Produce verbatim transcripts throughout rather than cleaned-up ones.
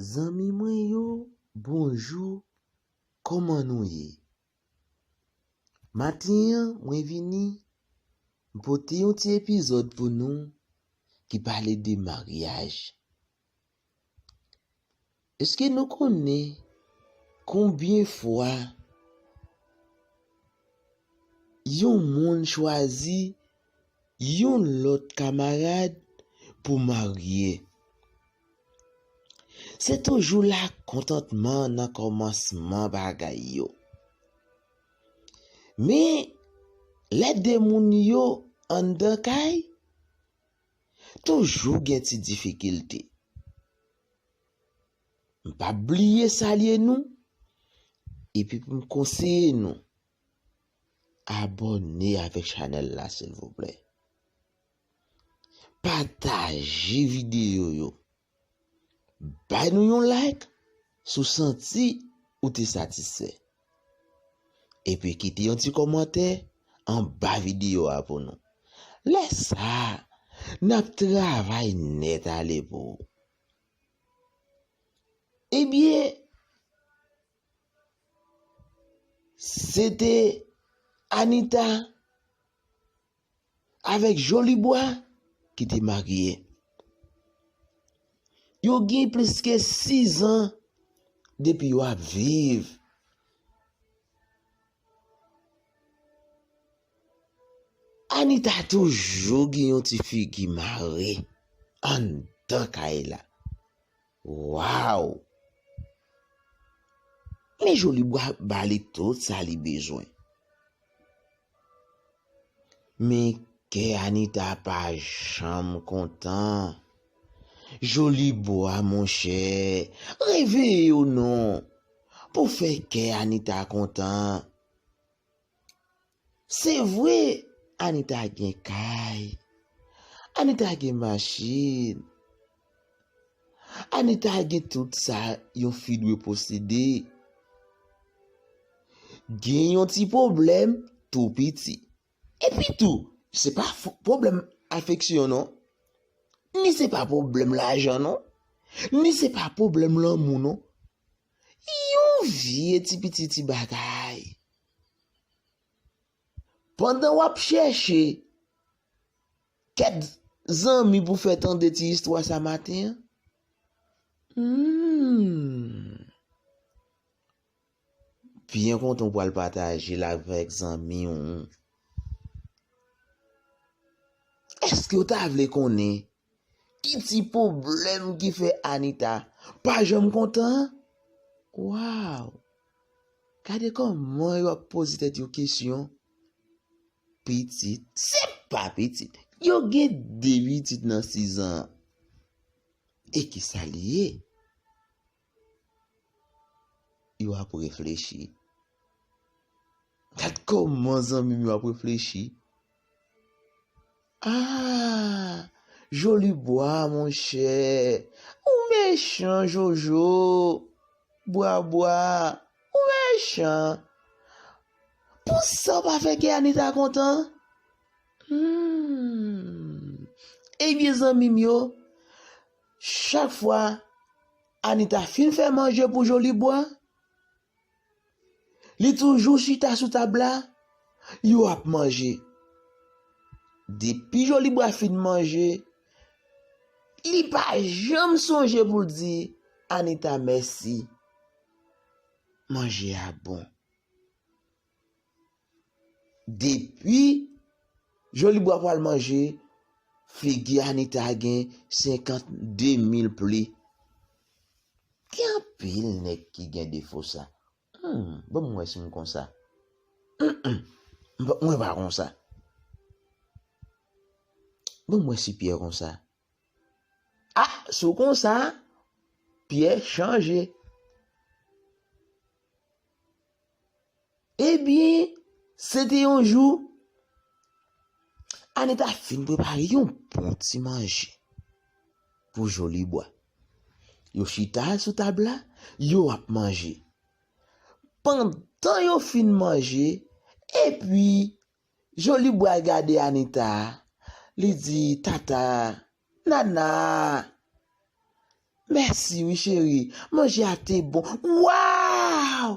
Zanmi mwen yo, bonjou, kòman nou ye? Maten an, mwen vini, m pote yon ti epizòd pou nou ki pale de maryaj. Èske nou konnen konbyen fwa yon moun chwazi yon lòt kamarad pou marye? Se toujou lakontantman nan kòmansman bagay yo. Men, lè de moun yo anndan kay, toujou gen ti difikilte. M p ap bliye salye nou, epi pou m konseye nou, abòne avèk chanèl la, silvouplè. Pataje videyo yo. Bay nou yon like si w santi ou te satisfè. Epi kite yon ti kòmantè anba videyo a pou nou. Lè sa a, n ap travay nèt ale pou ou. Ebyen, se te Anita avèk Jolibwa ki te marye. Yo gen plis ke sizan depi yo ap viv. Anita toujou gen yon ti figi mare anndan kay la. Waw! Men Jolibwa ba li tout sa li bezwen. Men kè Anita pa janm kontan. Jolibwa, monchè, reveye w non, pou fè kè Anita kontan. Se vre, Anita gen kay, Anita gen machin, Anita gen tout sa yon fi dwe posede. Gen yon ti pwoblèm tou piti. Epi tou, se pa fo- pwoblèm afeksyon non, ni se pa pwoblèm lajan non, ni se pa pwoblèm lanmou non. Yon vye ti piti ti bagay. Pandan w ap chèche kèk zanmi pou fè tande ti istwa sa maten an, hmm, byen kontan w pral pataje l avèk zanmi w. Èske w ta vle konnen ki ti pwoblèm ki fè Anita pa janm kontan? Waw! Gade kòman yo ap poze tèt yo kesyon. Pitit, se pa pitit. Yo gen de pitit nan sizan. E ki sa li ye? Yo ap reflechi. Gad kòman zanmi m yo ap reflechi. Ah, Jolibwa, monchè. Ou mechan, Jojo. Bwa, bwa. Ou mechan. Pou sa w pa fè kè Anita kontan? Hmm. Ebyen, zanmi m yo, chak fwa Anita fin fè manje pou Jolibwa, li toujou chita sou tab la, yo ap manje. Depi Jolibwa fin manje, li pa janm sonje pou l di Anita mèsi. Manje a bon. Depi Jolibwa pral manje, figi Anita gen senkant de mil pli. Gen anpil nèg ki gen defo sa. Hmm, ban m wè si m konsa. Hmm, hmm. M pa- Mwen pa konsa. Ban m wè si Pyè konsa. Ah, si w konsa, Pyè chanje. Ebyen, se te yon jou, Anita fin prepare yon bon ti manje pou Jolibwa. Yo chita sou tab la, yo ap manje. Pandan yo fin manje, epi Jolibwa gade Anita, li di, "Tata, Nana, Mèsi wi cheri, manje a te bon. Waw!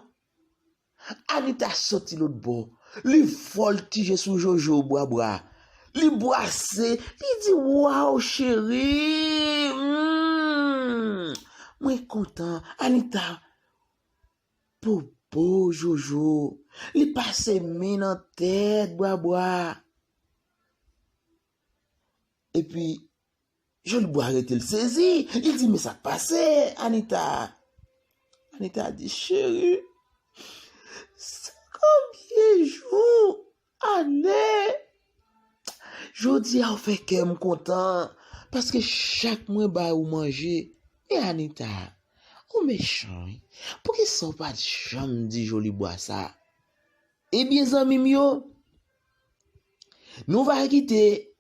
Anita soti lòt bò. Li vòltije sou Jojo bwa bwa. Li bwase. Li di, "Waw, cheri! Mm, mwen kontan." Anita, popo Jojo. Li pase men nan tèt bwa bwa. Epi, Jojo bwa rete l sezi. Li di, "Men sa k pase, Anita?" Anita di, "Cheri, sa konbyen jou, ane, jodi a ou fè kè m kontan, paske chak mwen ba ou manje." Men Anita, ou mechan, wi. Poukisa ou pa t janm di Jojo bwa sa? Ebyen, zanmi m yo, nou va kite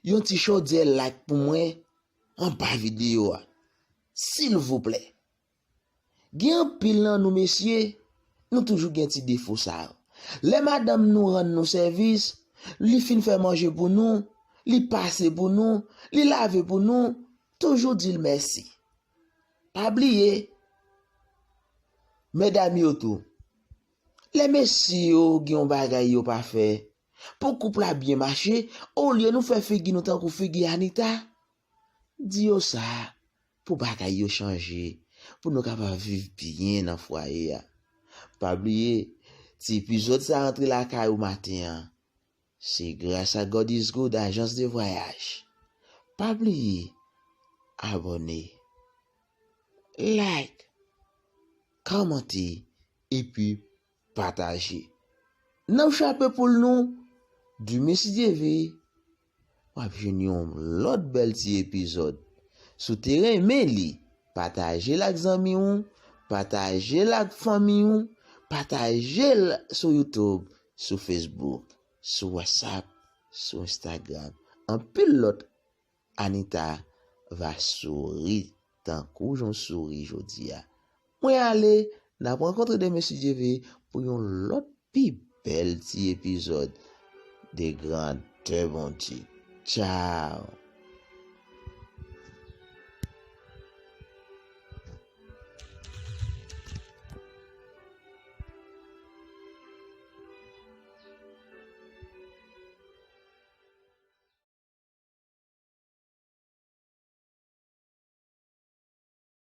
yon ti chodyè like pou mwen anba videyo a. Silvouplè. Gen anpil nan nou mesye, nou toujou gen ti defo sa yo. Lè madanm nou rann nou sèvis, li fin fè manje pou nou, li pase pou nou, li lave pou nou, toujou di l mèsi. Pa bliye, medam yo tou, lè mesye yo gen yon bagay yo pa fè, pou koup la byen mache, olye nou fè figi nou tankou figi Anita, di yo sa pou bagay yo chanje, pou nou kapab viv byen nan fwaye a. Pa bliye, ti epizòd sa rantre lakay ou maten an, se gras a God is Good, ajans de vwayaj. Pa bliye, abòne, like, kòmante, epi pataje. Nan chape poul nou, demen si Dye ve, w ap jwenn yon lòt bèl ti epizòd. Si w te renmen li, pataje l ak zanmi w, pataje l ak fanmi w, pataje l sou YouTube, sou Facebook, sou WhatsApp, sou Instagram. Anpil lòt Anita va souri tankou jan w souri jodi a. Mwen ale, n ap rankontre demen si Dye ve pou yon lòt pi bèl ti epizòd de grandè Bondye. Tchao!